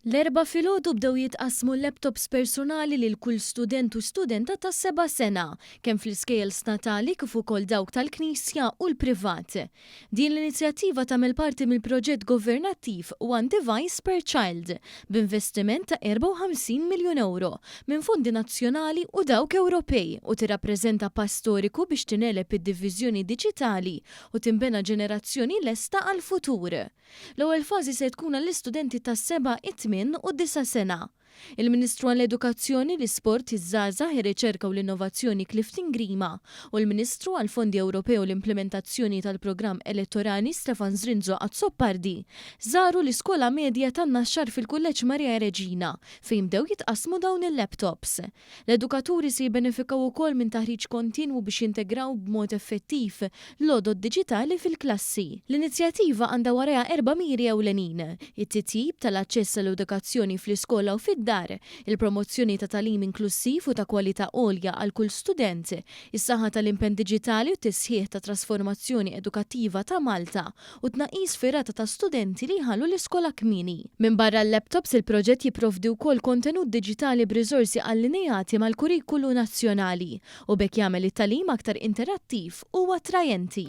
L-Erbgħa filgħodu bdew jitqassmu l-laptops personali lil kull student u studenta ta' seba' sena, kemm fl-iskejjel statali kif ukoll dawk tal-Knisja u l-privat. Din l-inizjattiva tagħmel parti mill-proġett governattiv One Device per Child, b'investiment ta' 54 miljun ewro minn fondi nazzjonali u dawk Ewropej u tirrappreżenta pass storiku biex tingħeleb id-diviżjoni diġitali u tinbena ġenerazzjoni lesta għall-futur. L-ewwel fażi se tkun għall-istudenti tas-seba', it-tmien u d-disa' sena. Il-Ministru għall-Edukazzjoni, l-Isport, iż-Żgħażagħ, ir-Riċerka u l-Innovazzjoni Clifton Grima u l-Ministru għall-Fondi Ewropej u l-Implimentazzjoni tal-Programm Elettorali Stefan Zrinzo Azzopardi żaru l-Iskola Medja tan-Naxxar fil-Kulleġġ Maria Reġina fejn bdew jitqassmu dawn il-laptops. L-edukaturi se jibbenefikaw ukoll minn taħriġ kontinwu biex jintegraw b'mod effettiv l-għodod diġitali fil-klassi. L-inizjattiva għandha warajha erba' miri ewlenin, it-titjib tal-aċċess għall-edukazzjoni fl-iskola u fid-dar, il-promozzjoni ta' tagħlim inklussiv u ta' kwalità għolja għal kull student, is-saħħa tal-impenn diġitali u t-tisħiħ tat-trasformazzjoni edukattiva ta' Malta u tnaqqis fir-rata ta' studenti li jħallu l-iskola kmieni. Minbarra l-laptops, il-proġett jipprovdi wkoll kontenut diġitali b'riżorsi allineati mal-kurrikulu nazzjonali, u b'hekk jagħmel it-tagħlim aktar interattiv u attrajenti.